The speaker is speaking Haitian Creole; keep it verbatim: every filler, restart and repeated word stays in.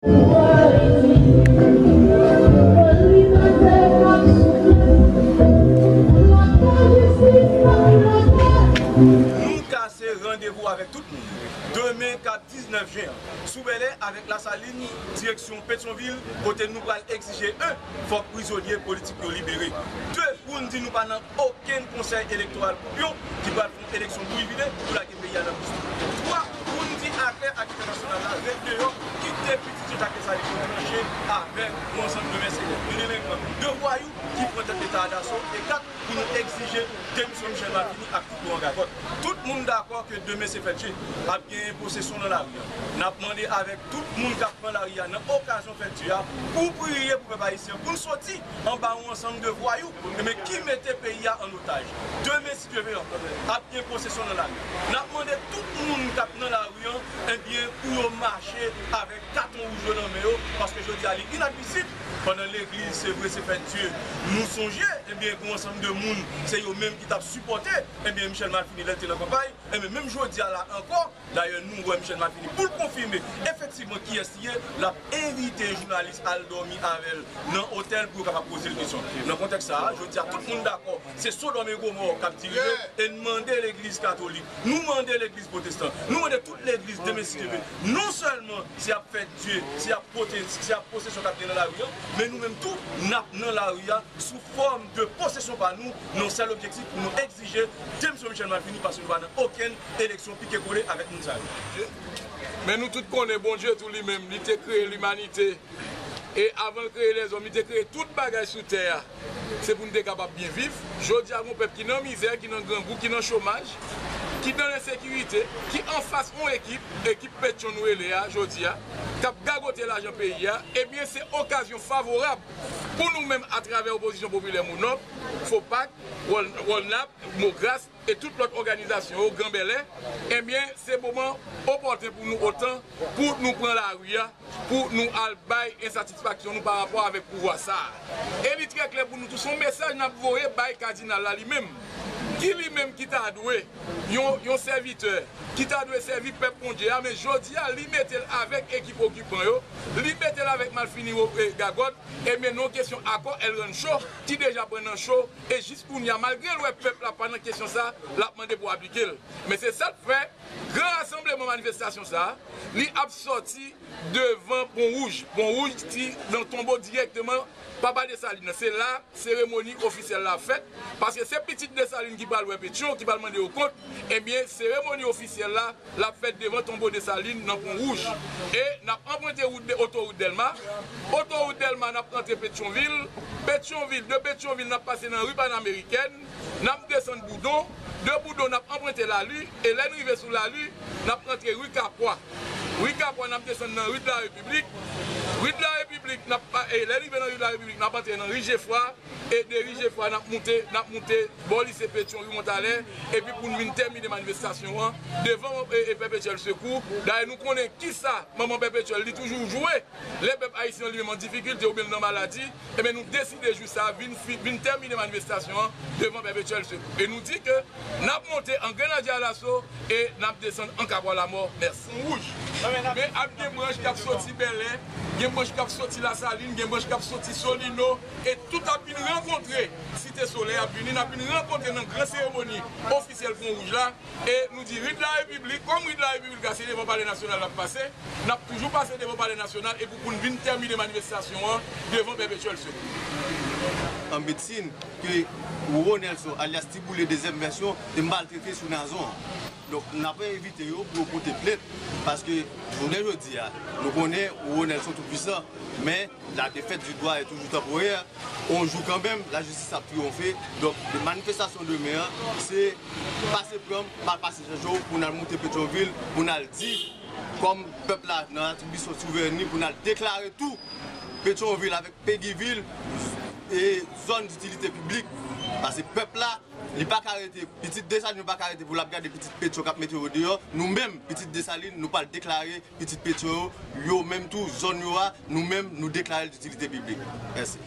Nou kase randevou avèk tout moun demen k ap diznèf jen an, sou bèlè avèk Lasalin, direksyon Petyonvil, kote nou pral egzije, en, fòk prizonye politik yo libere. De, pou n di nou pa nan okenn konsèy elektoral koupyon ki pral fè yon eleksyon bouyi vide pou lage peyi a nan pis tou. Twa, pou n di aklè ak entènasyonal la ret deyò, kite pitit yo Jakmèl Sali pou tranche avèk yon ansanm de mèsenè, de delenkan, de vwayou ki pran tèt Leta a daso, e kat, pou nou egzije demisyon Michel Martini ak tout gwo gagòt. Tout moun dakò ke demen se fèt Dye, ap genyen pwosesyon nan lari a. N ap mande avèk tout moun k ap pran lari a nan okazyon fèt Dye a pou priye pou pèp ayisyen, pou n soti anba yon ansanm de vwayou, men ki mete peyi a an otaj. Demen, si Dye ve, ankò, ap gen pwosesyon nan lari a. N ap mande tout moun k ap nan lari a, ebyen, pou yo mache avèk katon wouj yo nan men yo, paske jodi a li inadmisib, pandan legliz, se vre, se fèt Dye, nou sonje, ebyen, gen yon ansanm de moun, se yo menm ki t ap sipòte, ebyen, Michel Martini lè l te nan kanpay, ebyen, menm jodi a la ankò, dayè, nou wè Michel Martini, pou l konfime efektivman kiyès li ye, l ap envite jounalis al dòmi avè l nan otèl pou yo kapab poze l kesyon. Nan kontèks sa a, jodi a, tout moun dakò, se Sodòm e Gomò k ap dirije, e n mande legliz katolik, nou mande legliz pwotestan, nou mande tout legliz demen si Dye ve, non sèlman si y ap fèt Dye, si y ap pwote-, si y ap pwosesyon k ap gen nan lari a, men nou menm tou, n ap nan lari a sou fòm de pwosesyon pa nou, nan sèl objektif pou nou egzije demisyon Michel Martini, paske nou pa nan okenn eleksyon pike kole avèk moun sa yo. Men nou tout konnen Bondye tou li menm, li te kreye limanite. E avan l kreye lèzòm, li te kreye tout bagay sou tè a. Se pou n te kapab byen viv. Jodi a, gon pèp ki nan mizè, ki nan grangou, ki nan chomaj, ki nan ensekirite, ki anfas yon ekip, ekip Petyon nou rele a, jodi a, k ap gagote lajan peyi a, ebyen, se okazyon favorab pou nou menm, atravè Opozisyon Popilè Monòp, FOPAK, Wòl-, Wòlnap, Mogras, e tout lòt òganizasyon yo, Gran Bèlè, ebyen, se moman opòten pou nou otan, pou nou pran lari a, pou nou al bay ensatisfaksyon nou pa rapò avèk pouvwa sa a. E li trè klè pou nou tou, se yon mesaj n ap voye bay kadinal la li menm, ki li menm ki ta dwe yon, yon sèvitè, ki ta dwe sèvi pèp Bondye a, men jodi a, li mete l avèk ekip okipan yo, li mete l avèk malfini, e, gagòt, ebyen, nan kesyon akò El Rancho, ki deja pran nan cho, e jis kounye a, malgre l wè pèp la pa nan kesyon sa, l ap mande pou aplike l. Men se sa k fè, gran rasanbleman, manifestasyon sa a, li ap sòti devan Pon Wouj. Pon Wouj ki nan tonbo dirèkteman Papa Desalin nan. Se la seremoni ofisyèl la ap fèt, paske se pitit Desalin ki pral wè Petyon, ki pral mande yo kont, ebyen, seremoni ofisyèl la, l ap fèt devan tonbo Desalin nan Pon Wouj. E n ap anprente wout de, otowout Dèlma. Otowout Dèlma, n ap rantre Petyonvil. Petyonvil, de Petyonvil, n ap pase nan ri Panamerikèn. N ap desann Boudon. De Boudon, n ap anprente Lali. E lè n rive sou Lali, n ap rantre ri Kapwa. Ri Kapwa, n ap desann nan ri de la Repiblik. Ri de la Repiblik, n ap pa-, e lè n rive nan ri de la Repiblik, n ap antre nan ri Jefra. E de ri Jefra, n ap moute, n ap moute bò lise Petyon, ri Montalè, epi pou n vin tèmine manifestasyon an devan, e, e Pèpetyèl Sekou. Dayè, nou konnen kisa manman Pèpetyèl, li toujou jwe lè pèp ayisyen an li menm an difikilte oubyen l nan maladi. Ebyen, nou deside jou sa a vin fi-, vin tèmine manifestasyon an devan Pèpetyèl Sekou. E nou di ke n ap monte an Grenadye Alaso e n ap desann an Kapwa Lamò. Mèsi. Wouj. Men ap gen branch k ap soti Bèlè, gen branch k ap soti Lasalin, gen branch k ap soti Solino, e tout ap vin rankontre Site Solèy, ap vini, n ap vin rankontre nan gran seremoni ofisyèl Pon Wouj la. E nou di ri de la Repiblik, kòm ri de la Repiblik la, se devan Palè Nasyonal l ap pase, n ap toujou pase devan Palè Nasyonal, epi pou n vin tèmine manifestasyon an devan Pèpetyèl Sekou. An medsin, ke Roro Nelson, alyas Ti Boule dezyèm vèsyon, te maltrete sou Nazon an. Donk, n ap envite yo pou yo pote plent, paske jounen jodi a, nou konnen Roro Nelson toupwisan, men la défaite du droit est toujours temporaire. On jou kanmenm, lajistis ap triyonfe. Donk, manifestasyon demen an, se pase pran m, pa pase chèche w, pou n al moute Petyonvil, pou n al di, kòm pèp la, nan atribisyon souvren ni, pou n al deklare tou Petyonvil avèk Pegivil e zòn ditilite piblik. Paske pèp la, li pa ka rete, pitit Desalin yo pa ka rete pou l ap gade pitit Petyon k ap mete yo deyò. Nou menm, pitit Desalin, nou pral deklare pitit Petyon yo, yo menm tou, zòn yo a, nou menm, nou deklare l ditilite piblik. Mèsi.